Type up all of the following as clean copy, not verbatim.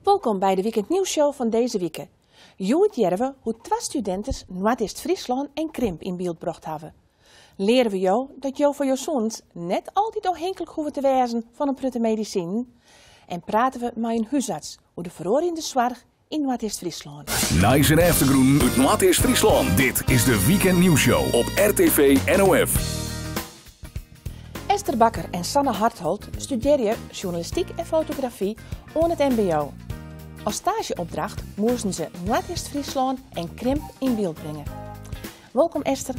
Wolkom by de Weekend Nieuws fan dizze wike. Hjoed hearre we hoe't twa studinten Noardeast-Fryslân en krimp yn byld brocht hawwe. Leare we jo dat jo foar jo sûnens net altyd ôfhinklik hoege te wêzen fan in protte medisinen. En prate we mei in húsarts oer de feroarjende soarch yn Noardeast-Fryslân. Nijs en eftergrûnen út Noardeast-Fryslân. Dit is de Weekend Nieuws Show op RTV NOF. Esther Bakker en Sanne Hartholt studearje sjoernalistyk en fotografy oan it MBO. As staazjeopdracht moasten se Noardeast-Fryslân en krimp yn byld bringe. Wolkom, Esther.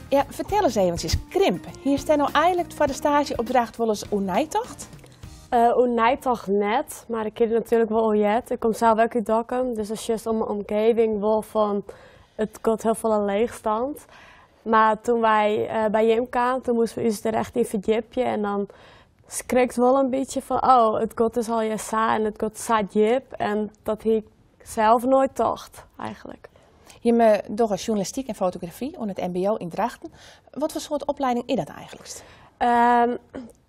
Ja, fertel ris eventsjes, krimp. Hiest dêr no eigenlik foar de staazjeopdracht wolris oer neitocht? Oer neitocht net, mar ik hie der natuerlik wol oer heard. Ik kom sels ek út Dokkum, dus dan sjochst om 'e omgeving wol fan it komt hiel folle leechstand. Mar toen wy by jim kamen, toen moasten we ús der echt yn ferdjipje en dan skrikst wol in bytsje fan oh, it giet dus allegear sa en it giet sa djip en dat hie ik sels noait tocht eigenlik. Jimme dogge sjoernalistyk en fotografy oan it MBO yn Drachten. Wat foar soart oplieding is dat eigenlik?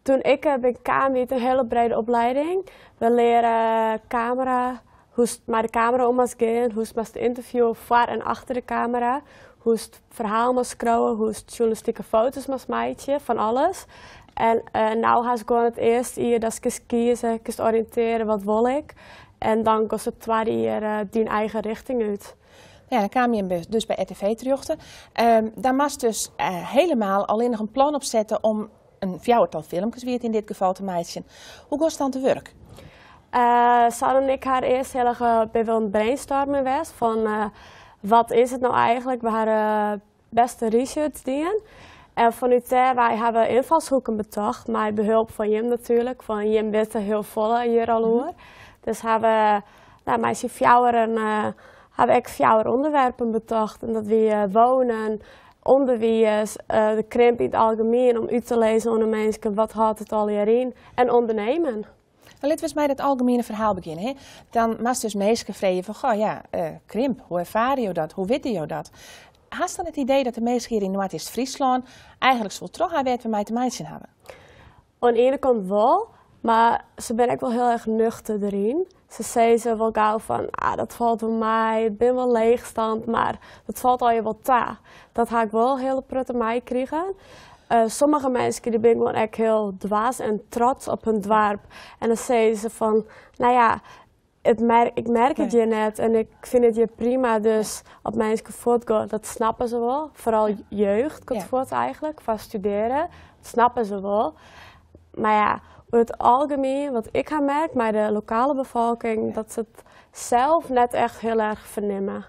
Toen ik bin kaam wie it in hiele brede oplieding. We leare kamera, hoe'tst mei de kamera om moatst gean, hoe'tst moatst ynterviewe foar en achter de kamera, hoe'tst ferhalen moatst skriuwe, hoe'tst sjoernalistike foto's moatst meitsje, fan alles. En no hast gewoan it earste jier datst kinst kieze, kinst oriïntearje, wat wol ik? En dan giest it twadde jier dyn eigen richting út. Ja, dan kaam je dus by RTV terjochte. Dan moatst dus helemaal allinnich in plan opsette om in fjouwertal filmkes wie it yn dit gefal te meitsjen. Hoe giest dan te wurk? Sanne en ik ha earst hiel erch by wol brainstormen west fan wat is it no eigenlik? We ha bêst de research dien. En fanút dêr wy hawwe ynfalshoeken betocht mei behulp fan jim natuerlik, fan jim witte hiel folle hjir al oer. Dus hawwe, no, mei syn fjouweren hawwe ek fjouwer ûnderwerpen betocht en dat wie wonen, ûnderwiis, de krimp yn it algemien om út te lizzen oan de minsken wat hâldt it allegear yn en ûndernemen. No, litte we ris mei dat algemiene ferhaal begjinne. Hè? Dan moatst dus minsken freegje fan, goh, ja, krimp, hoe erfare jo dat, hoe witte jo dat? Hast dan it idee dat de minsken hjir yn Noardeast-Fryslân eigenlik wol troch ha wêr't we mei te meitsjen hawwe? Oan de iene kant wol, mar se binne ek wol hiel erch nuchter deryn. Se sizze wol gau fan, ah, dat falt wol mei, it bin wol leechstand, mar dat falt allegear wol ta. Dat ha ik wol hiele protte meikrigen. Sommige minsken dy binne gewoan ek hiel dwaas en trots op hun doarp. En dan sizze se fan, no ja, ik merk it hjir net en ik fyn it hjir prima, dus as minsken fuortgean, dat snappe se wol. Foaral jeugd giet fuort eigenlik, foar studearjen, dat snappe se wol. Mar ja, oer it algemien, wat ik ha merkt mei de lokale befolking, dat se it sels net echt hiel erch fernimme.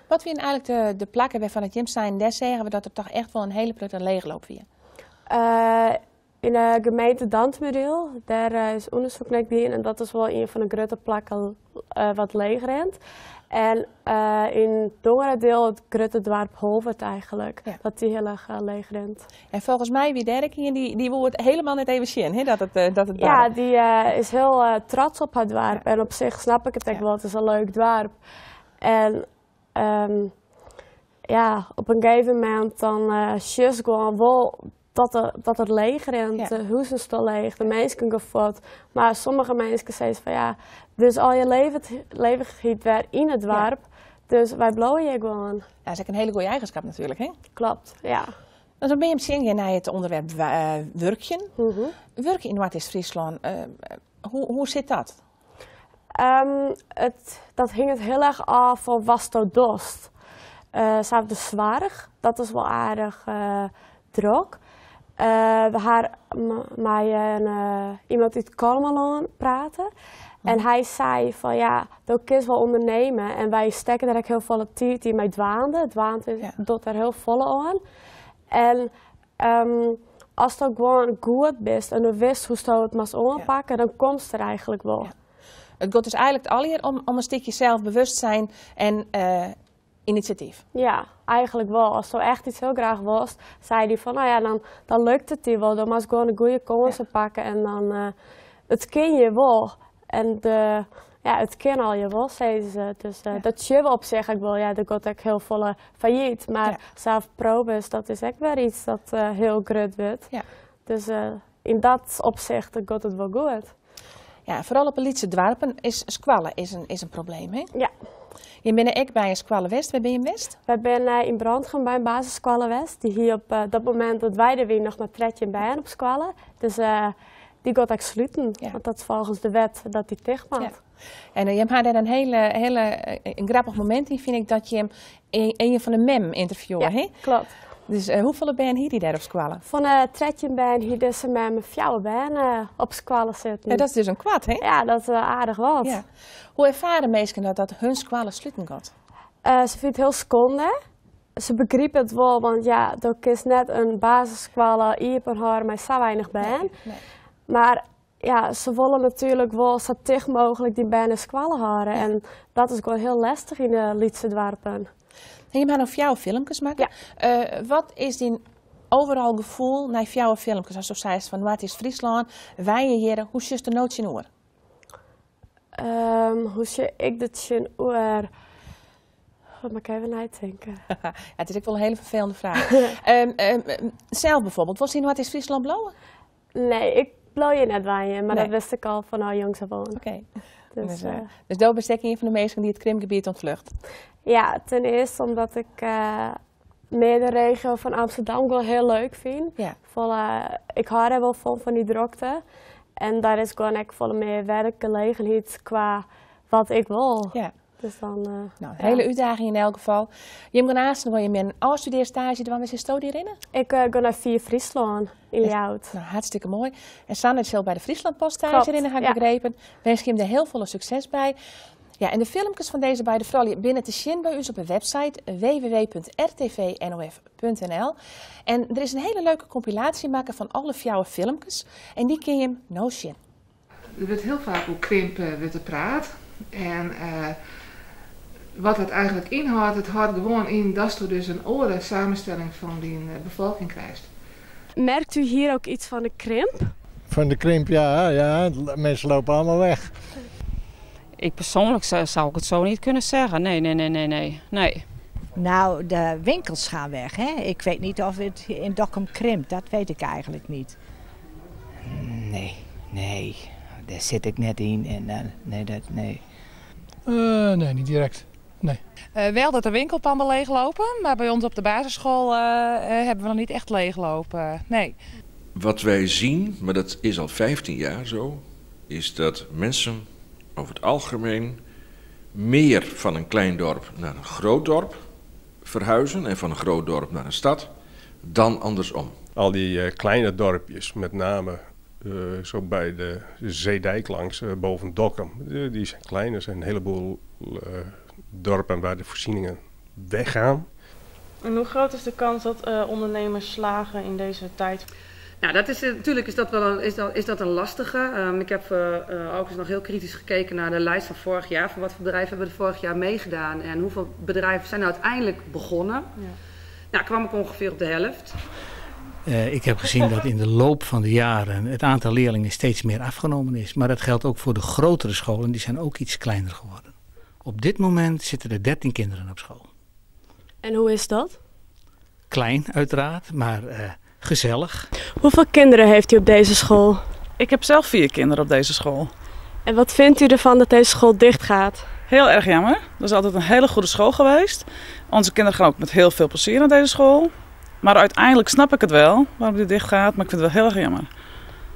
Wat wiene eigenlik de plakken wêrfan't it jim seinen, dêr seagen we dat der toch echt wol in hiele protte leechloop wie? Yn de gemeente Dantumadiel, dêr is ûndersyk nei dien en dat is wol ien fan de grutte plakken wat leech rint. En yn Dongeradiel it grutte doarp Holwert eigenlik, dat dy hiel erch leech rint. En folgens my wie dêr ek ien dy woe it helemaal net even sjen, hè, dat it barde. Ja, dy is hiel trots op har doarp en op sich snap ik it ek wol, it is in leuk doarp. En ja, op in gegeven momint dan sjochst gewoan wol dat it leech rint, de huzen stean leech, de minsken gean fuort. Mar sommige minsken sizze fan ja, dus al je levendigheid wer yn it doarp, dus wy bliuwe hjir gewoan. Ja, dat is ek in hiele goede eigenskip natuerlik, hè? Kloppet, ja. Dan binne jim tsjin gean nei it ûnderwerp wurkjen. Wurkje yn Noardeast-Fryslân, hoe sit dat? Dat hinget hiel erch ôf fan watsto dochst. Sa de soarch, dat is wol aardich drok. We ha mei iemand út Kollumerlân praten en hy sei fan ja, do kinst wol ûnderneme en wy stekke der ek hiel folle tiid yn mei dwaande. Dwaande docht der hiel folle oan. En asto gewoan goed bist en do witst hoe'tsto it moatst oanpakke, dan komst der eigenlik wol. Ja. It giet dus eigenlik allegear om in stikje selsbewustzijn en inisjatyf. Ja, eigenlik wol. Asto echt yts hiel graach wolst, sei dy fan, no ja, dan lukt it dy wol. Dan moatst gewoan de goede kânsen pakke en dan, it kin je wol. En de, ja, it kin allegear wol, sizze se. Dus dat sjogge we op sich ek wol. Ja, der giet ek hiel folle fallyt, mar sa Probus, dat is ek wer yts dat hiel grut wurdt. Dus yn dat opsicht giet it wol goed. Ja, foaral op 'e lytse doarpen is skoalle is in, is in probleem, hè? Ja. Jim binne ek by in skoalle west. Wêr binne jim west? Wy binne yn Brantgum by in basisskoalle west. Dy hie op dat momint dat wy der wiene noch mar 13 bern op skoalle. Dus dy giet ek sluten, want dat is folgens de wet dat dy ticht moat. Ja. En jim ha dêr in hele, hele in grappich momint yn, fyn ik, dat jim ien fan de memmen ynterviewe, Ja, hè? kloppet. Dus hoefolle bern hie dy dêr op skoalle? Fan de 13 bern hie dizze mem 4 bern op skoalle sitten. Ja, dat is dus in kwart, hè? Ja, dat is aardich wat. Ja. Hoe erfare minsken dat dat hun skoalle sluten giet? Se fynt it hiel skonde. Se begripe it wol, want ja, do kinst net in basisskoalle iepen hâlde mei sa weinich bern. Nee, nee. Mar ja, se wolle natuerlik wol sa ticht mooglik dy bern yn skoalle hâlde. En dat is gewoan hiel lestich yn de lytse doarpen. En jim ha no 4 filmkes makke. Ja. Wat is dyn overal gefoel nei 4 filmkes? Asto seist fan Noardeast-Fryslân, wy hjir, hoe sjochst der no tsjinoer? Hoe sjoch ik der tsjinoer? Wat moat ik even neitinke? Ja, it is ek wol in hiele ferfelende fraach. Sels bijvoorbeeld, wolst yn Noardeast-Fryslân bliuwe? Nee, ik bliuw hjir net wenjen, mar Nee. dat wist ik al fanôf jongs af oan. Oké. Dus, Dus do bist ek ien fan de minsken dy't it krimpgebiet ûntflucht? Ja, ten earste omdat ik mear de regio fan Amsterdam gewoan hiel leuk fyn. Ik hâld der wol fan dy drokte. En daar is gewoan ek folle mear werkgelegenheid kwa wat ik wol. Dus dan, Nou, een ja. hele útdaging yn elk gefal. Jim gean aansten wol jim in ôfstudeerstage dwaan. Wêr silsto dy rinne? Ik ga nei Fier Fryslân yn Ljouwert. Nou, hartstikke moai. En Sanne sil by de Friesland Post stage rinne, ha ik begrepen. Winsk jim der hiel folle sukses by. Ja, en de filmkes fan dizze beide froulju binne te sjen by ús op de website w w w punt r t v n o f punt n l. En der is in hiele leuke kompilaasje makke fan alle 4 filmkes. En dy kin jim no sjen. Der wurdt hiel faak oer krimp wurdt der praat. En wat dat eigentlik ynhâldt, it hâldt gewoan yn datsto dus in oare samenstelling fan dyn befolking krijst. Merkt u hier ook iets van de krimp? Van de krimp, ja, ja. Mensen lopen allemaal weg. Ik persoonlijk zou ik het zo niet kunnen zeggen. Nee, nee, nee, nee, nee, nee. Nou, de winkels gaan weg, hè? Ik weet niet of het in Dokkum krimpt, dat weet ik eigenlijk niet. Nee, nee, daar zit ik net in en nee, dat, nee. Nee, niet direct. Nee. Wel dat de winkelpanden leeglopen, maar bij ons op de basisschool hebben we nog niet echt leeglopen. Nee. Wat wij zien, maar dat is al 15 jaar zo, is dat mensen over het algemeen meer van een klein dorp naar een groot dorp verhuizen en van een groot dorp naar een stad dan andersom. Al die kleine dorpjes, met name zo bij de Zeedijk langs boven Dokkum, die zijn klein. Er zijn een heleboel dorpen waar de voorzieningen weggaan. En hoe groot is de kans dat ondernemers slagen in deze tijd? Nou, dat is, natuurlijk is dat wel een, is dat, is dat een lastige. Ik heb ook eens nog heel kritisch gekeken naar de lijst van vorig jaar. Van wat voor bedrijven hebben er vorig jaar meegedaan en hoeveel bedrijven zijn nou uiteindelijk begonnen. Nou, kwam ik ongeveer op de helft. Ik heb gezien dat in de loop van de jaren het aantal leerlingen steeds meer afgenomen is. Maar dat geldt ook voor de grotere scholen, die zijn ook iets kleiner geworden. Op dit moment zitten er 13 kinderen op school. En hoe is dat? Klein uiteraard, maar gezellig. Hoeveel kinderen heeft u op deze school? Ik heb zelf 4 kinderen op deze school. En wat vindt u ervan dat deze school dicht gaat? Heel erg jammer. Dat is altijd een hele goede school geweest. Onze kinderen gaan ook met heel veel plezier naar deze school. Maar uiteindelijk snap ik het wel waarom die dicht gaat, maar ik vind het wel heel erg jammer.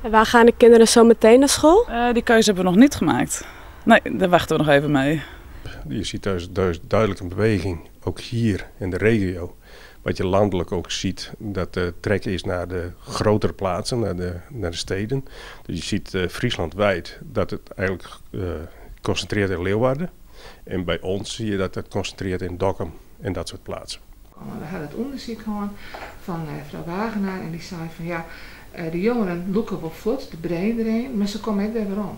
En waar gaan de kinderen zo meteen naar school? Die keuze hebben we nog niet gemaakt. Nee, daar wachten we nog even mee. Je ziet dus duidelijk een beweging, ook hier in de regio. Wat je landelijk ook ziet, dat de trek is naar de grotere plaatsen, naar de steden. Dus je ziet Friesland wijd dat het eigenlijk concentreert in Leeuwarden. En bij ons zie je dat het concentreert in Dokkum en dat soort plaatsen. We hadden het onderzoek gehad van mevrouw Wagenaar en die zei van ja, de jongeren loeken wel vlot, de brein erin, maar ze komen ook weer om.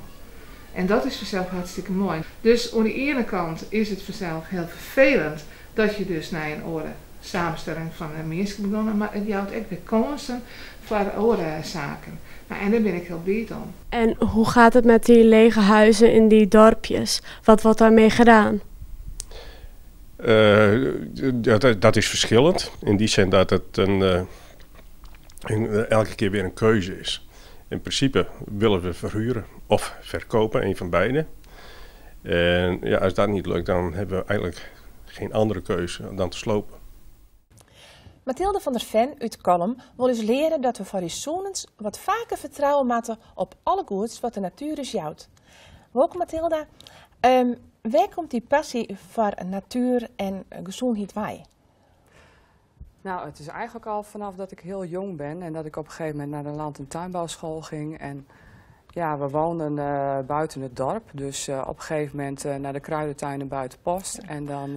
En dat is vanzelf hartstikke mooi. Dus aan de ene kant is het vanzelf heel vervelend dat je dus naar een oren samenstelling van een mensen begonnen, maar het jouwt ook weer kansen voor orenzaken. En daar ben ik heel blij om. En hoe gaat het met die lege huizen in die dorpjes? Wat wordt daarmee gedaan? Dat is verschillend. In die zin dat het elke keer weer een keuze is. In principe willen we verhuren of verkopen, een van beide. En ja, als dat niet lukt, dan hebben we eigenlijk geen andere keuze dan te slopen. Mathilde van der Ven út Kollum wol ús leare dat we foar ús sûnens wat faker fertrouwe moatte op alle goeds wat de natuer ús jout. Wolkom Mathilda. Um, wêr komt dy passy foar natuer en gesûnheid wei? Nou, het is eigenlijk al vanaf dat ik heel jong ben en dat ik op een gegeven moment naar de land- en tuinbouwschool ging. En ja, we woonden buiten het dorp, dus op een gegeven moment naar de kruidentuin in Buitenpost. En dan,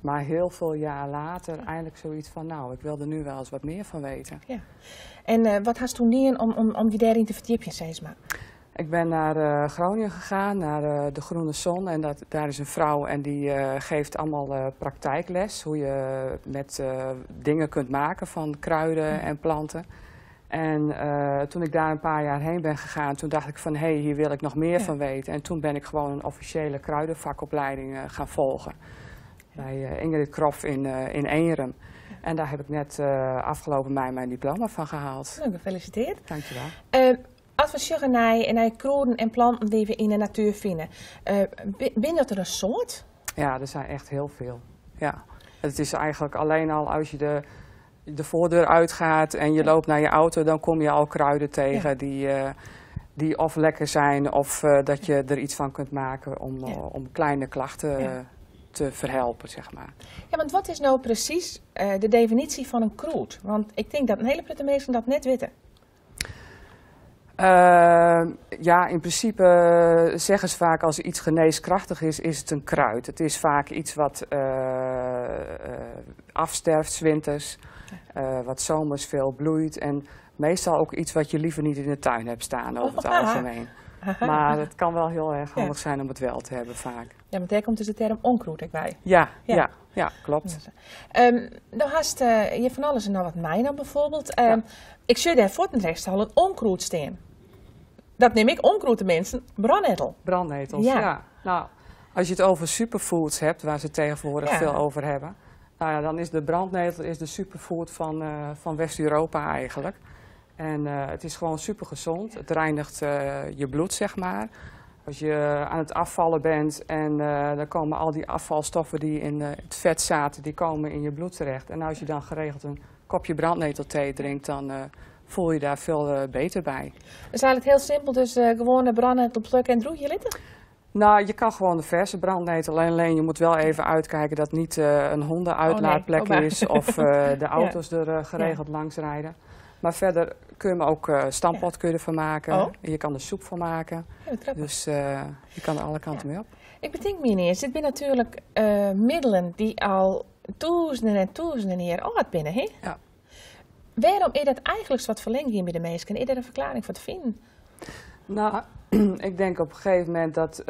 maar heel veel jaar later, eindelijk zoiets van, nou, ik wil er nu wel eens wat meer van weten. Ja. En wat hast toen dien om dy dêryn te ferdjipjen, sis mar? Ik ben naar Groningen gegaan, naar de Groene Zon. En daar is een vrouw en die geeft allemaal praktijkles. Hoe je met dingen kunt maken van kruiden en planten. En toen ik daar een paar jaar heen ben gegaan, toen dacht ik van hé, hey, hier wil ik nog meer van weten. En toen ben ik gewoon een officiële kruidenvakopleiding gaan volgen. Bij Ingrid Kropf in Eenrum. En daar heb ik net afgelopen mei mijn diploma van gehaald. Nou, gefeliciteerd. Dankjewel. As we sjogge nei krûden en planten dy't we yn de natuer fine, binne dat der in soad? Ja, er zijn echt heel veel. Ja. Het is eigenlijk alleen al als je de voordeur uitgaat en je loopt naar je auto, dan kom je al kruiden tegen die of lekker zijn of dat je er iets van kunt maken om kleine klachten te verhelpen, zeg maar. Ja, want wat is nou precies de definitie van een krûd? Want ik denk dat een hele protte minsken dat net witte. Ja, in principe zeggen ze vaak als iets geneeskrachtig is, is het een kruid. Het is vaak iets wat afsterft 's winters, wat zomers veel bloeit en meestal ook iets wat je liever niet in de tuin hebt staan over het algemeen. Maar het kan wel heel erg handig zijn om het wel te hebben vaak. Ja, want daar komt dus de term onkruid ook bij. Ja, klopt. Nou hast je van alles en nou wat mij nou bijvoorbeeld. Ik zie daar voor het rechts al een onkruid staan. Dat neem ik onkruid mensen, brandnetel. Brandnetels, ja. Nou, als je het over superfoods hebt, waar ze tegenwoordig veel over hebben. Nou ja, dan is de brandnetel is de superfood van West-Europa eigenlijk. En het is gewoon supergezond. Het reinigt je bloed, zeg maar. Als je aan het afvallen bent en dan komen al die afvalstoffen die in het vet zaten, die komen in je bloed terecht. En als je dan geregeld een kopje brandnetelthee drinkt, dan voel je daar veel beter bij. Het is eigenlijk heel simpel, dus gewoon de brandnetel plukken en droeg je litten? Nou, je kan gewoon de verse brandnetel. Alleen je moet wel even uitkijken dat niet een hondenuitlaatplek is of de auto's er geregeld langs rijden. Maar verder kun je hem ook stamppot kun je ervan maken. Oh. Je kan er soep van maken. Ja, dus je kan er alle kanten mee op. Ik bedenk me ineens, dit zijn natuurlijk middelen die al duizenden en duizenden jaar oud binnen, hè? Ja. Waarom is dat eigenlijk wat verlengd bij de mensen? Is er een verklaring voor te vinden? Nou, ik denk op een gegeven moment dat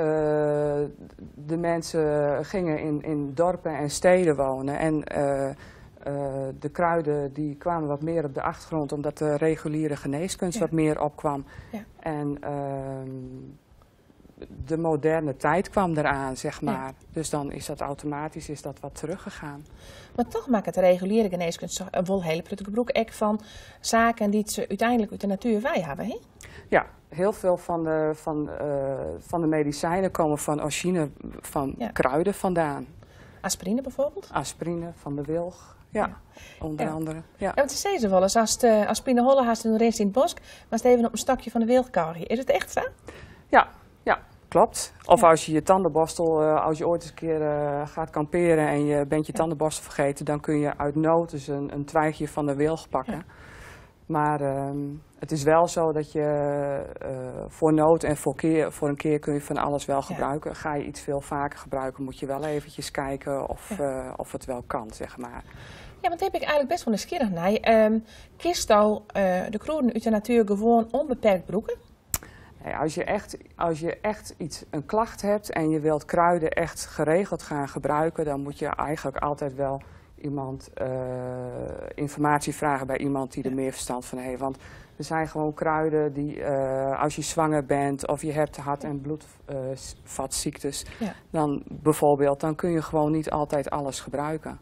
de mensen gingen in dorpen en steden wonen. En de kruiden die kwamen wat meer op de achtergrond, omdat de reguliere geneeskunst wat meer opkwam. Ja. En de moderne tijd kwam eraan, zeg maar. Ja. Dus dan is dat automatisch is dat wat teruggegaan. Maar toch maakt het reguliere geneeskunst wel hele prettige broek ek van zaken die ze uiteindelijk uit de natuur wij hebben, hè? Ja, heel veel van de medicijnen komen van origine van kruiden vandaan. Aspirine bijvoorbeeld? Aspirine van de wilg. Ja, onder andere. Ja. Ja, want ze zeggen ze wel eens, als de aspirine holle haast en rest in het bos, maar even op een stakje van de wilgkauw. Is het echt zo? Ja, ja, klopt. Of als je je tandenborstel, als je ooit eens een keer gaat kamperen en je bent je tandenborstel vergeten, dan kun je uit nood dus een twijgje van de wilg pakken. Ja. Maar het is wel zo dat je voor nood en voor een keer kun je van alles wel gebruiken. Ga je iets veel vaker gebruiken, moet je wel eventjes kijken of het wel kan, zeg maar. Ja, want daar heb ik eigenlijk best wel nieuwsgierig naar. Kist al de kruiden uit de natuur gewoon onbeperkt broeken? Nee, als je echt een klacht hebt en je wilt kruiden echt geregeld gaan gebruiken, dan moet je eigenlijk altijd wel iemand informatie vragen bij iemand die er meer verstand van heeft. Want er zijn gewoon kruiden die, als je zwanger bent of je hebt hart- en bloedvatziektes, dan bijvoorbeeld, dan kun je gewoon niet altijd alles gebruiken.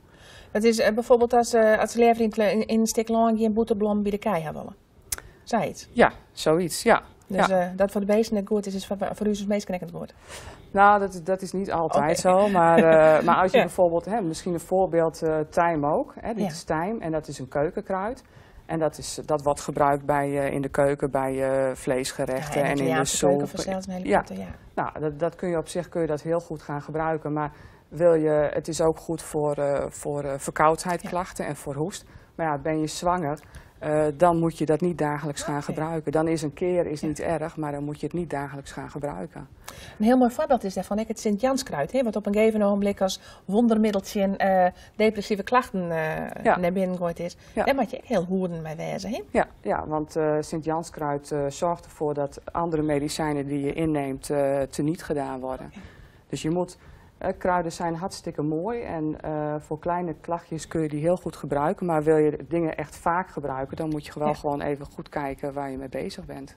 Dat is bijvoorbeeld als leervriend in een stuk lang geen boterblom bij de kei hebben willen. Sayts. Ja, zoiets, ja. Dus ja. dat voor de beesten net goed is, is voor ús as minsken ek net goed. Nou, dat is niet altijd zo. Maar als je bijvoorbeeld, hè, misschien een voorbeeld, tijm ook. Hè, dit is tijm en dat is een keukenkruid. En dat wordt gebruikt in de keuken bij vleesgerechten Ja, en en in de Italiaanse keuken soep. vanzelf een hele grote, ja. Nou, dat kun je op zich kun je dat heel goed gaan gebruiken. Maar het is ook goed voor verkoudheidklachten en voor hoest. Maar ben je zwanger, dan moet je dat niet dagelijks gaan gebruiken. Dan is een keer niet erg, maar dan moet je het niet dagelijks gaan gebruiken. Een heel mooi voorbeeld is daarvan ook het Sint-Janskruid, hè, wat op een gegeven ogenblik als wondermiddeltje depressieve klachten naar binnen gegooid is. Daar moet je ook heel hoeden mee wezen, hè? Ja, want Sint-Janskruid zorgt ervoor dat andere medicijnen die je inneemt teniet gedaan worden. Dus je moet... Kruiden zijn hartstikke mooi en voor kleine klachtjes kun je die heel goed gebruiken. Maar wil je dingen echt vaak gebruiken, dan moet je wel gewoon even goed kijken waar je mee bezig bent.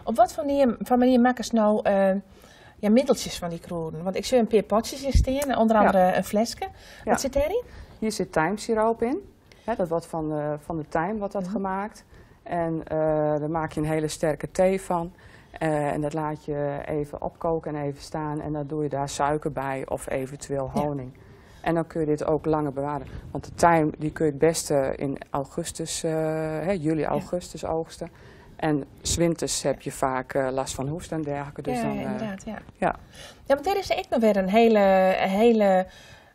Op wat voor manier maken ze nou middeltjes van die kruiden? Want ik zie een paar potjes hier staan, onder andere een flesje. Wat zit daarin? Hier zit tijmsiroop in. Hè, dat wordt van de tijm wordt dat gemaakt. En daar maak je een hele sterke thee van. En dat laat je even opkoken en even staan. En dan doe je daar suiker bij of eventueel honing. En dan kun je dit ook langer bewaren. Want de tijm die kun je het beste in augustus, hè, juli, augustus oogsten. En 's winters heb je vaak last van hoest en dergelijke. Dus Ja, dan, inderdaad, ja. ja. Ja, want er is echt nog weer een hele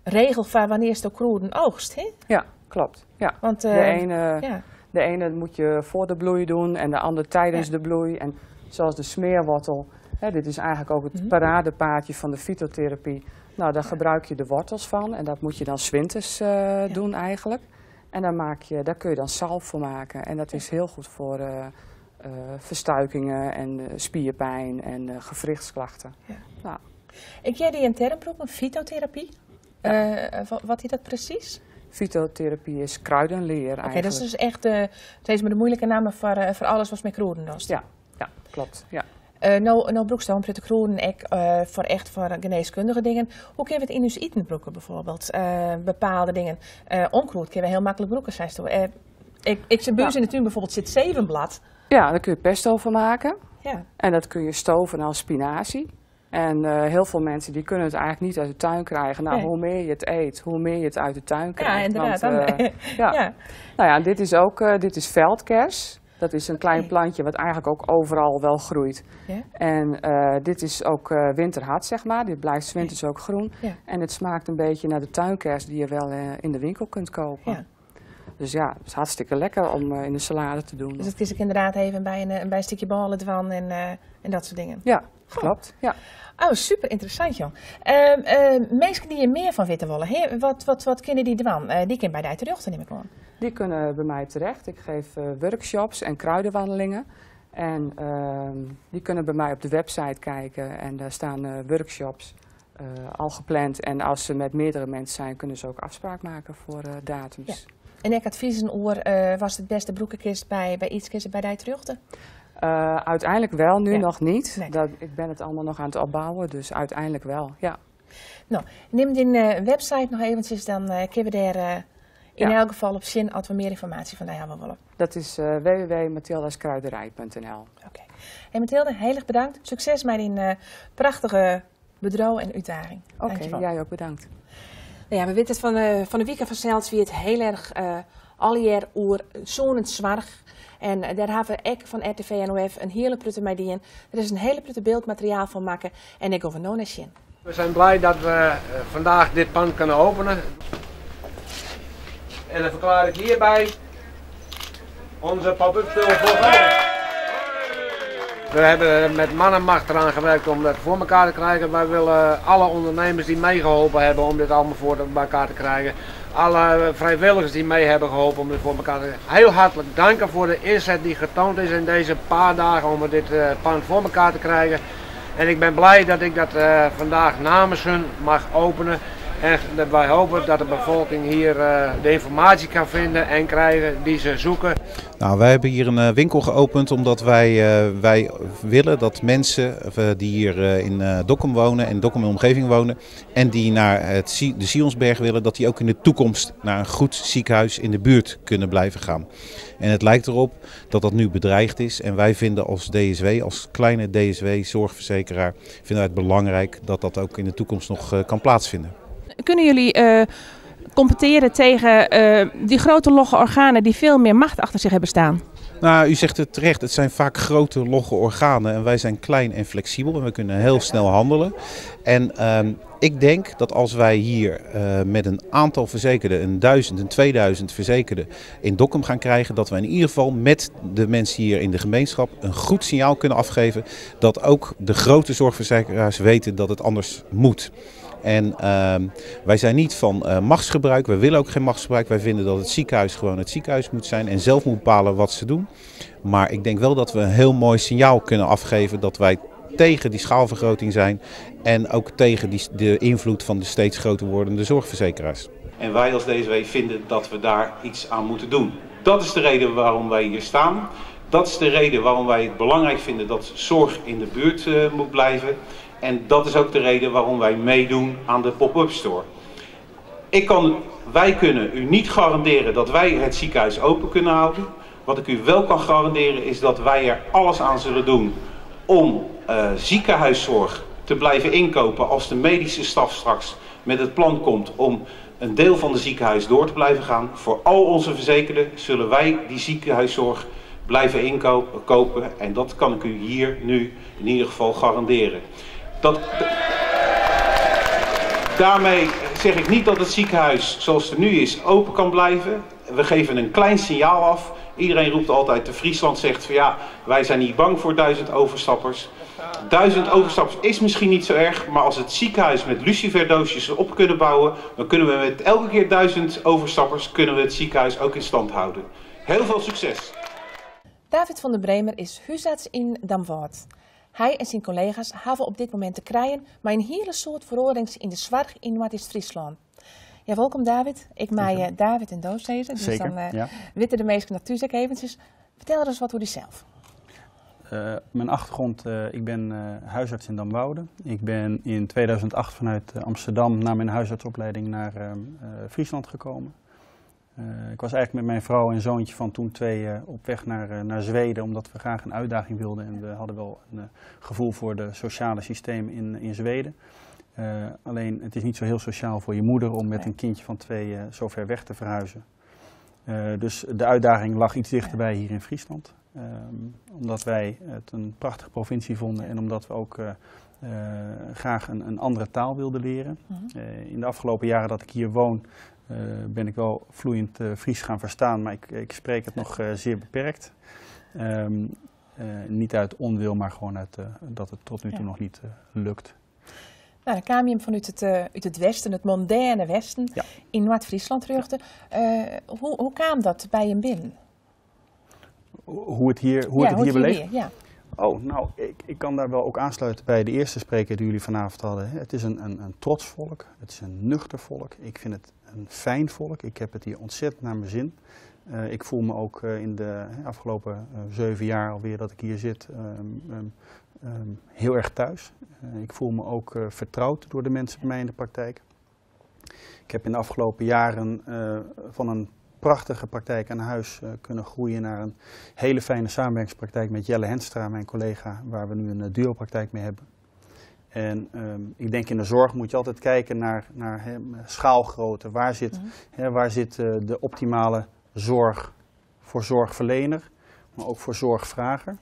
regel van wanneer de kruiden oogst, hè? Ja, klopt. Ja. Want, De ene moet je voor de bloei doen en de ander tijdens de bloei. En zoals de smeerwortel, hè, dit is eigenlijk ook het paradepaadje van de fytotherapie. Nou, daar gebruik je de wortels van en dat moet je dan 's winters doen eigenlijk. En daar kun je dan zalf voor maken. En dat is heel goed voor verstuikingen en spierpijn en gewrichtsklachten. Ik jij die een term roepen, fytotherapie? Wat is dat precies? Fytotherapie is kruidenleer Oké, dat is eigenlijk. dus echt steeds maar de moeilijke namen voor alles wat met kruiden was. Ja, ja, klopt. Ja. Nou broekstoom, de kruiden ik voor echt voor geneeskundige dingen. Hoe kunnen we het in ons eten broeken bijvoorbeeld? Bepaalde dingen. Onkruid kunnen we heel makkelijk broeken, zei ze. Ik zit bij ons in de tuin bijvoorbeeld zit zevenblad. Ja, daar kun je pesto van maken. En dat kun je stoven als spinazie. En heel veel mensen die kunnen het eigenlijk niet uit de tuin krijgen. Hoe meer je het eet, hoe meer je het uit de tuin Ja, krijgt. inderdaad. Want, ja. Dit is ook dit is veldkers. Dat is een klein plantje wat eigenlijk ook overal wel groeit. En dit is ook winterhard. Dit blijft 's winters ook groen. En het smaakt een beetje naar de tuinkers die je wel in de winkel kunt kopen. Dus het is hartstikke lekker om in de salade te doen. Dus dat kies ik inderdaad even bij een stukje ballen ervan en dat soort dingen. Ja, klopt. Ja. Oh, super interessant, joh. Mensen die er meer van weten willen, hè? Wat kunnen die doen? Die kunnen bij de terecht, neem ik aan. Die kunnen bij mij terecht. Ik geef workshops en kruidenwandelingen. En die kunnen bij mij op de website kijken. En daar staan workshops al gepland. En als ze met meerdere mensen zijn, kunnen ze ook afspraak maken voor datums. Ja. En ik adviezen oor was het beste broekenkist bij iets kisten bij de terugte? Uiteindelijk wel, nu nog niet. Ik ben het allemaal nog aan het opbouwen, dus uiteindelijk wel, ja. Neem die website nog eventjes, dan kunnen we daar in elk geval op zin als we meer informatie van daar hebben willen. Dat is w w w punt mathildaskruiderij punt n l. Oké. Hey Mathilde, heel erg bedankt. Succes met die prachtige bedroom en uitdaging. Oké, Dankjewel. jij ook bedankt. We weten het van de week van zelfs wie het heel erg al jaar oer zonend zwarg. En daar hebben we ek van RTV NOF een hele prutte mee dien. Er is een hele prutte beeldmateriaal van maken en ik over no zin. We zijn blij dat we vandaag dit pand kunnen openen. En dan verklaar ik hierbij onze pop-up store voor geopend. We hebben met man en macht eraan gewerkt om dat voor elkaar te krijgen. Wij willen alle ondernemers die meegeholpen hebben om dit allemaal voor elkaar te krijgen. Alle vrijwilligers die mee hebben geholpen om dit voor elkaar te krijgen. Heel hartelijk danken voor de inzet die getoond is in deze paar dagen om dit pand voor elkaar te krijgen. En ik ben blij dat ik dat vandaag namens hun mag openen. En wij hopen dat de bevolking hier de informatie kan vinden en krijgen die ze zoeken. Nou, wij hebben hier een winkel geopend omdat wij willen dat mensen die hier in Dokkum wonen en Dokkum en omgeving wonen en die naar de Sionsberg willen, dat die ook in de toekomst naar een goed ziekenhuis in de buurt kunnen blijven gaan. En het lijkt erop dat dat nu bedreigd is en wij vinden als DSW, als kleine DSW zorgverzekeraar, vinden wij het belangrijk dat dat ook in de toekomst nog kan plaatsvinden. Kunnen jullie competeren tegen die grote logge organen die veel meer macht achter zich hebben staan? Nou, u zegt het terecht. Het zijn vaak grote logge organen en wij zijn klein en flexibel en we kunnen heel snel handelen. En ik denk dat als wij hier met een aantal verzekerden, een 1000, een 2000 verzekerden in Dokkum gaan krijgen, dat we in ieder geval met de mensen hier in de gemeenschap een goed signaal kunnen afgeven dat ook de grote zorgverzekeraars weten dat het anders moet. En wij zijn niet van machtsgebruik, we willen ook geen machtsgebruik. Wij vinden dat het ziekenhuis gewoon het ziekenhuis moet zijn en zelf moet bepalen wat ze doen. Maar ik denk wel dat we een heel mooi signaal kunnen afgeven dat wij tegen die schaalvergroting zijn en ook tegen de invloed van de steeds groter wordende zorgverzekeraars. En wij als DSW vinden dat we daar iets aan moeten doen. Dat is de reden waarom wij hier staan. Dat is de reden waarom wij het belangrijk vinden dat zorg in de buurt moet blijven. En dat is ook de reden waarom wij meedoen aan de pop-up store. Wij kunnen u niet garanderen dat wij het ziekenhuis open kunnen houden. Wat ik u wel kan garanderen is dat wij er alles aan zullen doen om ziekenhuiszorg te blijven inkopen als de medische staf straks met het plan komt om een deel van de ziekenhuis door te blijven gaan. Voor al onze verzekerden zullen wij die ziekenhuiszorg blijven inkopen en dat kan ik u hier nu in ieder geval garanderen. Daarmee zeg ik niet dat het ziekenhuis zoals het er nu is open kan blijven. We geven een klein signaal af. Iedereen roept altijd, de Friesland zegt van ja, wij zijn niet bang voor 1000 overstappers. 1000 overstappers is misschien niet zo erg, maar als het ziekenhuis met luciferdoosjes op kunnen bouwen, dan kunnen we met elke keer 1000 overstappers kunnen we het ziekenhuis ook in stand houden. Heel veel succes! David van der Bremer is huisarts in Damwâld. Hij en zijn collega's hebben op dit moment te krijgen maar een hele soort veroordelings in de soarch in Noardeast-Fryslân. Ja, welkom David. Ik mei David en do sizze, dus Zeker, dan ja. witte de meesten natuurlijk eventjes. Vertel eens wat hoe die zelf. Mijn achtergrond, ik ben huisarts in Damwoude. Ik ben in 2008 vanuit Amsterdam na mijn huisartsopleiding naar Friesland gekomen. Ik was eigenlijk met mijn vrouw en zoontje van toen 2 op weg naar Zweden, omdat we graag een uitdaging wilden. En we hadden wel een gevoel voor de sociale systeem in Zweden. Alleen het is niet zo heel sociaal voor je moeder om met een kindje van 2 zo ver weg te verhuizen. Dus de uitdaging lag iets dichterbij hier in Friesland. Omdat wij het een prachtige provincie vonden en omdat we ook graag een andere taal wilden leren. In de afgelopen jaren dat ik hier woon, ben ik wel vloeiend Fries gaan verstaan, maar ik spreek het nog zeer beperkt. Niet uit onwil, maar gewoon uit dat het tot nu toe nog niet lukt. Nou, dan kwam je vanuit uit het westen, het mondaine westen, in Noard-Fryslân terug. Hoe kwam dat bij je binnen? Hoe het hier, hoe Ja, ik het hoe hier het hier beleef? weer, ja. Oh, nou, ik kan daar wel ook aansluiten bij de eerste spreker die jullie vanavond hadden. Hè. Het is een trots volk, het is een nuchter volk. Ik vind het een fijn volk. Ik heb het hier ontzettend naar mijn zin. Ik voel me ook in de afgelopen 7 jaar alweer dat ik hier zit, heel erg thuis. Ik voel me ook vertrouwd door de mensen bij mij in de praktijk. Ik heb in de afgelopen jaren van een prachtige praktijk aan huis kunnen groeien naar een hele fijne samenwerkingspraktijk met Jelle Henstra, mijn collega, waar we nu een duopraktijk mee hebben. En ik denk in de zorg moet je altijd kijken naar schaalgrootte. Waar zit de optimale zorg voor zorgverlener, maar ook voor zorgvrager.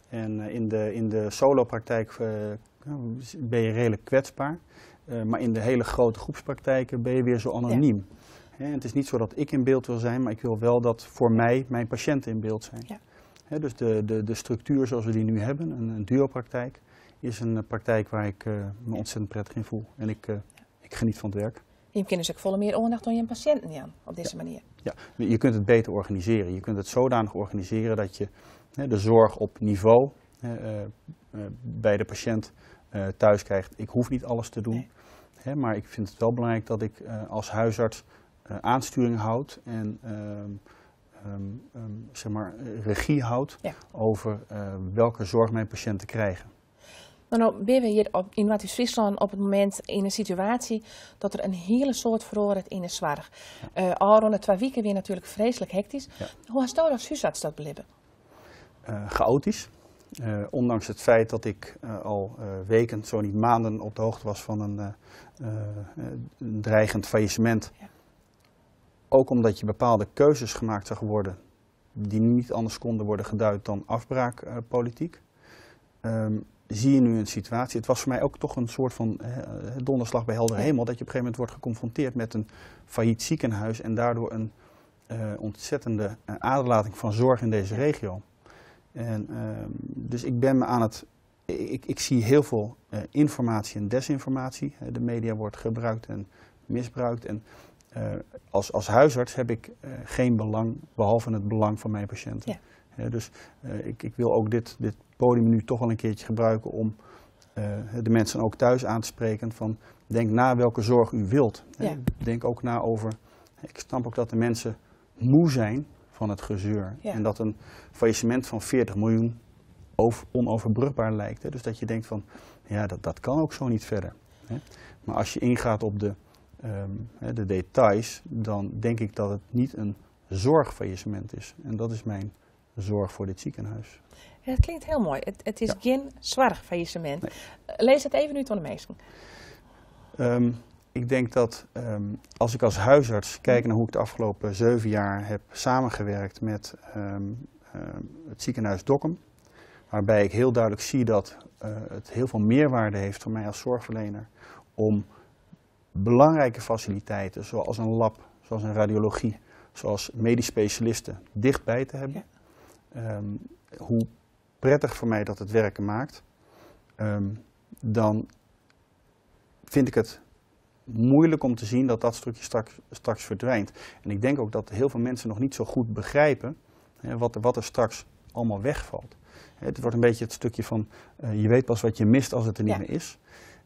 En in de solopraktijk ben je redelijk kwetsbaar. Maar in de hele grote groepspraktijken ben je weer zo anoniem. Hè, het is niet zo dat ik in beeld wil zijn, maar ik wil wel dat voor mij mijn patiënten in beeld zijn. Hè, dus de structuur zoals we die nu hebben, een duopraktijk, is een praktijk waar ik me ontzettend prettig in voel. En ik geniet van het werk. Je kunt dus ook volle meer aandacht aan je patiënten, Jan, op deze manier. Ja, je kunt het beter organiseren. Je kunt het zodanig organiseren dat je, hè, de zorg op niveau, hè, bij de patiënt thuis krijgt. Ik hoef niet alles te doen. Hè, maar ik vind het wel belangrijk dat ik als huisarts aansturing houd en zeg maar, regie houd over welke zorg mijn patiënten krijgen. Nou, ben we hier in Noardeast-Fryslân op it momint yn in situaasje dat der in hiele soad feroaret yn de soarch. Ofrûne 2 wiken wie natuerlik freeslik hektysk. Hoe hasto as húsarts dat belibbe? Chaotisch. Ondanks het feit dat ik al weken, zo niet maanden op de hoogte was van een dreigend faillissement. Ook omdat je bepaalde keuzes gemaakt zag worden die niet anders konden worden geduid dan afbraakpolitiek. Zie je nu een situatie, het was voor mij ook toch een soort van donderslag bij heldere hemel, dat je op een gegeven moment wordt geconfronteerd met een failliet ziekenhuis en daardoor een ontzettende aderlating van zorg in deze regio. En dus ik ben me aan het, ik, ik zie heel veel informatie en desinformatie. De media wordt gebruikt en misbruikt. En als huisarts heb ik geen belang, behalve het belang van mijn patiënten. Dus ik wil ook dit podium nu toch wel een keertje gebruiken om de mensen ook thuis aan te spreken van denk na welke zorg u wilt. Denk ook na over, ik snap ook dat de mensen moe zijn van het gezeur. En dat een faillissement van 40 miljoen onoverbrugbaar lijkt. Hè. Dus dat je denkt van, ja, dat kan ook zo niet verder. Hè. Maar als je ingaat op de details, dan denk ik dat het niet een zorgfaillissement is. En dat is mijn zorg voor dit ziekenhuis. Ja, dat klinkt heel mooi. Het is geen zorgfaillissement. Nee. Lees het even nu tot de meesten. Ik denk dat als ik als huisarts kijk naar hoe ik de afgelopen 7 jaar heb samengewerkt met het ziekenhuis Dokkum, waarbij ik heel duidelijk zie dat het heel veel meerwaarde heeft voor mij als zorgverlener om belangrijke faciliteiten zoals een lab, zoals een radiologie, zoals medisch specialisten dichtbij te hebben. Hoe prettig voor mij dat het werken maakt, dan vind ik het moeilijk om te zien dat dat stukje straks verdwijnt. En ik denk ook dat heel veel mensen nog niet zo goed begrijpen, hè, wat er straks allemaal wegvalt. Hè, het wordt een beetje het stukje van je weet pas wat je mist als het er niet meer is.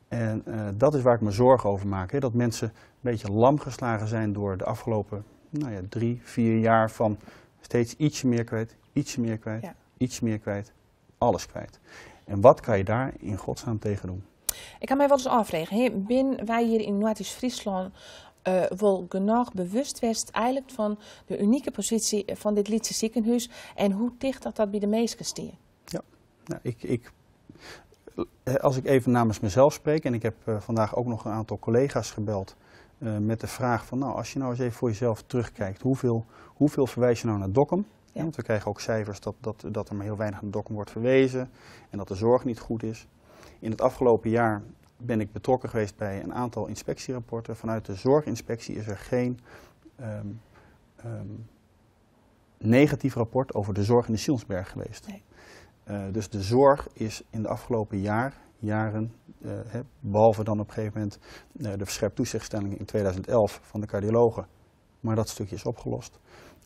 En dat is waar ik me zorgen over maak. Hè, dat mensen een beetje lam geslagen zijn door de afgelopen, 3, 4 jaar van steeds ietsje meer kwijt, ietsje meer kwijt, iets meer kwijt, alles kwijt. En wat kan je daar in godsnaam tegen doen? Ik kan mij wel eens afvragen, hè, ben wij hier in Noardeast-Fryslân wel genoeg bewust geweest eigenlijk van de unieke positie van dit Lytse ziekenhuis en hoe dicht dat bij de meesten staat? Ja, nou, ik, ik, als ik even namens mezelf spreek, en ik heb vandaag ook nog een aantal collega's gebeld met de vraag van, als je nou eens even voor jezelf terugkijkt, hoeveel verwijs je nou naar Dokkum? Want we krijgen ook cijfers dat er maar heel weinig naar Dokkum wordt verwezen en dat de zorg niet goed is. In het afgelopen jaar ben ik betrokken geweest bij een aantal inspectierapporten. Vanuit de zorginspectie is er geen negatief rapport over de zorg in de Sionsberg geweest. Dus de zorg is in de afgelopen jaren, behalve dan op een gegeven moment de verscherpt toezichtstelling in 2011 van de cardiologen, maar dat stukje is opgelost,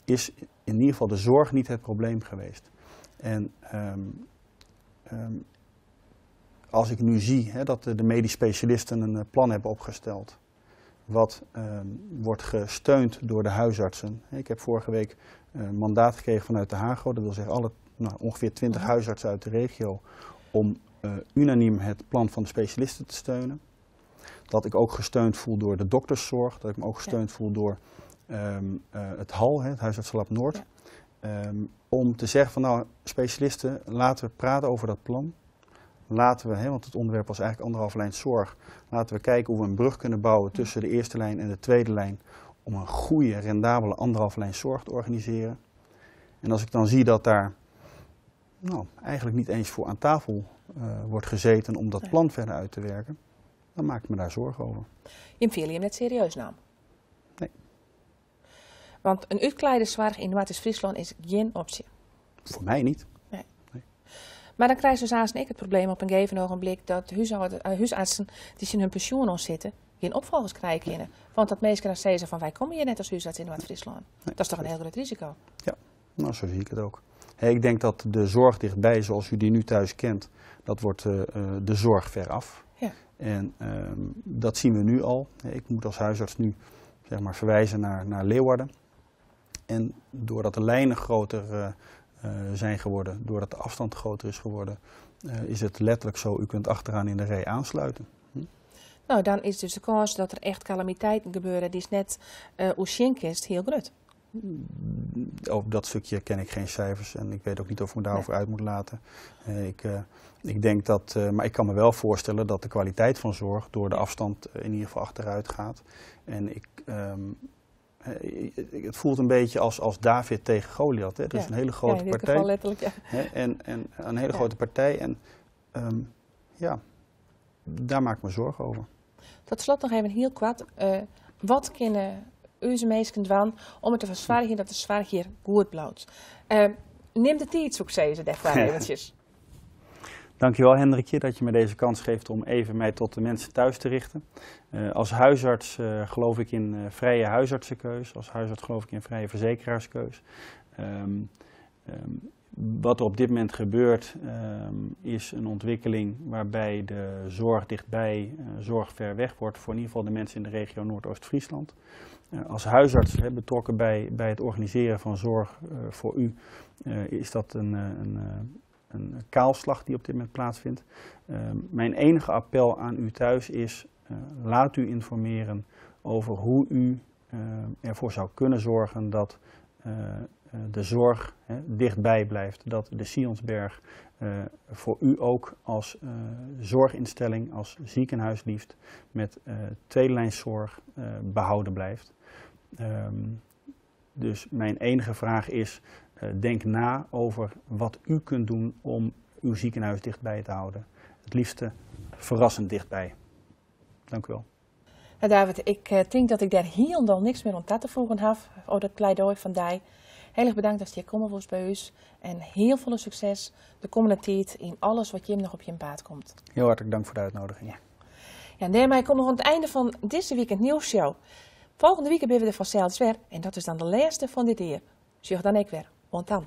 is in ieder geval de zorg niet het probleem geweest. En als ik nu zie, dat de medisch specialisten een plan hebben opgesteld, wat wordt gesteund door de huisartsen. Ik heb vorige week een mandaat gekregen vanuit de HAGO, dat wil zeggen alle, ongeveer 20 huisartsen uit de regio, om unaniem het plan van de specialisten te steunen. Dat ik ook gesteund voel door de dokterszorg, dat ik me ook gesteund voel door het HAL, het Huisartsenlab Noord. Om te zeggen van, specialisten, laten we praten over dat plan. Laten we, want het onderwerp was eigenlijk anderhalve lijn zorg, laten we kijken hoe we een brug kunnen bouwen tussen de eerste lijn en de tweede lijn om een goede, rendabele anderhalve lijn zorg te organiseren. En als ik dan zie dat daar eigenlijk niet eens voor aan tafel wordt gezeten om dat plan verder uit te werken, dan maak ik me daar zorgen over. Je viel je net serieus nam? Nee. Want een uitkleiderzorg in Noardeast-Fryslân is geen optie. Voor mij niet. Nee. Nee. Maar dan krijgen ze en ik het probleem op een gegeven ogenblik dat huisartsen die in hun pensioen al zitten, geen opvolgers krijgen kunnen. Want dat meesten dan zeggen van wij komen hier net als huisarts in Noord-Friesland. Nee. Dat is toch een heel groot risico? Ja, zo zie ik het ook. Ik denk dat de zorg dichtbij, zoals u die nu thuis kent, dat wordt de zorg veraf. En dat zien we nu al. Ik moet als huisarts nu zeg maar, verwijzen naar Leeuwarden. En doordat de lijnen groter zijn geworden, doordat de afstand groter is geworden, is het letterlijk zo, u kunt achteraan in de rij aansluiten. Nou, dan is dus de kans dat er echt calamiteiten gebeuren, die is net uh, is heel groot. Over dat stukje ken ik geen cijfers en ik weet ook niet of ik me daarover uit moet laten. Ik denk dat, maar ik kan me wel voorstellen dat de kwaliteit van zorg door de afstand in ieder geval achteruit gaat. En het voelt een beetje als David tegen Goliath. Hè? Dat is een hele grote ja, in dit partij. Geval letterlijk, ja. Hè? En een hele grote partij. En ja, daar maak ik me zorgen over. Tot slot nog even heel kort. Wat kunnen ús minsken dwaan om it te fersoargjen dat de soarch hjir goed bliuwt? Nim de tiid, soe ik sizze, dêrfoar eventsjes. Dankjewel Hendrikje dat je me deze kans geeft om even mij tot de mensen thuis te richten. Als huisarts geloof ik in vrije huisartsenkeus. Als huisarts geloof ik in vrije verzekeraarskeus. Wat er op dit moment gebeurt is een ontwikkeling waarbij de zorg dichtbij, zorg ver weg wordt voor in ieder geval de mensen in de regio Noordoost-Friesland. Als huisarts, hè, betrokken bij het organiseren van zorg voor u, is dat een kaalslag die op dit moment plaatsvindt. Mijn enige appel aan u thuis is, laat u informeren over hoe u ervoor zou kunnen zorgen dat de zorg, hè, dichtbij blijft. Dat de Sionsberg voor u ook als zorginstelling, als ziekenhuis liefst, met tweedelijnszorg behouden blijft. Dus mijn enige vraag is, denk na over wat u kunt doen om uw ziekenhuis dichtbij te houden. Het liefste verrassend dichtbij. Dank u wel. David, ik denk dat ik dêr hielendal niks mear oan ta te foegjen haw, oer dat pleidoai fan dy. Hiel erch bedankt dat je kommen woest by ús. En hiel folle sukses de kommende tiid yn alles wat jim noch op jim paad komt. Hiel hertlik dank foar de útnoediging. Ja. Ja, dêrmei komme we oan it ein fan dizze Weekend Nieuws Show. Folgjende wike binne we der fansels wer en dat is dan de lêste fan dit jier. Sjoch dan ek wer. Oant dan.